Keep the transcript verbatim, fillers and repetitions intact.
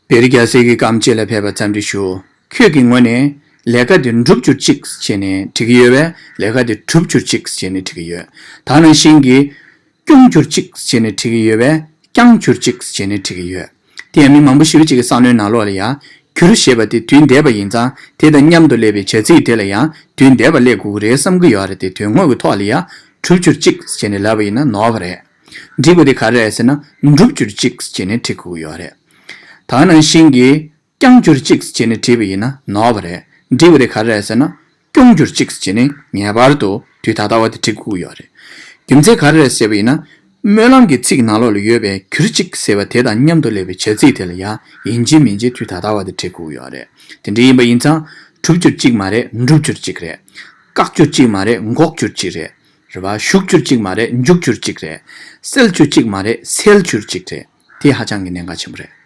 བེ་རི་རྒྱལ་སྲས་ཀྱི་སྐརམ་ཅིག་ལ་ཕེབས་པ་འཚམས་འདྲི་ཞུ། ཁྱོད་ཀྱི་ངོས་ནས་ལས་ཀ་དེ་འགྲུབ་གྱུར་ཅིག་ཟེར་ནས་བྲིས་ཀྱི་ཡོད་པས། ལས་ཀ་དེ་གྲུབ་གྱུར་ཅིག་ཟེར་ནས་བྲིས་ཀྱི་ཡོད། ད་ནང་བཞིན་གྱི་སྐྱོང་གྱུར་ཅིག་ཟེར་ནས་བྲིས་ཀྱི་ཡོད་པས། བསྐྱངས་གྱུར་ཅིག་ཟེར་ནས་བྲིས་ཀྱི་ཡོད། དེ་ཡང་མི་མང་པོ་ཞེ་པོ་ཅིག་གི་བསམ་བློའི་ནང་ལོགས་ལ་ཡང་གྱུར་ཞེས་པ་དེ་དུས་འདས་པ་ཡིན་ཙང་། དེ་དང་མཉམ་དུ་སླེབས་པའི་བྱ་ཚིག་དེ་ལ་ཡང་དུས་འདས་པ་སླེབས་དགོས་ཀྱི་རེད་བསམ་གྱི་ཡོད་རེད་དེ། དོན་དངོས་ཀྱི་ཐོག་ལ་ཡང་གྲུབ་གྱུར་ཅིག་ཟེར་ནས་ལབ་པ་ཡིན་ན་ནོར་བ་རེད། འགྲིག་པ་དེ་ག་རེ་རེད་ཟེར་ན། འགྲུབ་གྱུར་ཅིག་ཟེར་ནས་བྲིས་དགོས་ཀྱི་ཡོད་རེད། ད་ནང་བཞིན་གྱི་བསྐྱངས་གྱུར་ཅིག་ཟེར་ནས་བྲིས་པ་ཡིན་ན་ནོར་བ་རེད། འགྲིག་པ་དེ་ག་རེ་རེད་ཟེར་ན། སྐྱོང་གྱུར་ཅིག་ཟེར་ནས་ངེས་པར་དུ་དུས་ད་ལྟ་བ་དེ་བྲིས་དགོས་ཀྱི་ཡོད་རེད། རྒྱུ་མཚན་ག་རེ་རེད་ཟེར་བ་ཡིན་ན། སྨོན་ལམ་གྱི་ཚིག་ནང་ལོགས་ལ་ཡོད་པའི་གྱུར་ཅིག་ཟེར་བ་དེ་དང་མཉམ་དུ་སླེབས་པའི་བྱ་ཚིག་དེ་ལ་ཡང་ཡིན་གཅིག་མིན་གཅིག་དུས་ད་ལྟ་བ་དེ་བྲིས་དགོས་ཀྱི་ཡོད་རེད། དེ་འདྲ་ཡིན་པ་ཡིན་ཙང་གྲུབ་གྱུར་ཅིག་མ་རེད། འགྲུབ་གྱུར་ཅིག་རེད། བཀག་གྱུར་ཅིག་མ་རེད། འགོག་གྱུར་ཅིག་རེད། རེད་པ། ཞུགས་གྱུར་ཅིག་མ་རེད། འཇུག་གྱུར་ཅིག་རེད། སེལ་གྱུར་ཅིག་མ་རེད། སེལ་གྱུར་ཅིག་རེད། དེ་ཧ་ཅང་གི་གནད་འགག་ཆེན་པོ་རེད།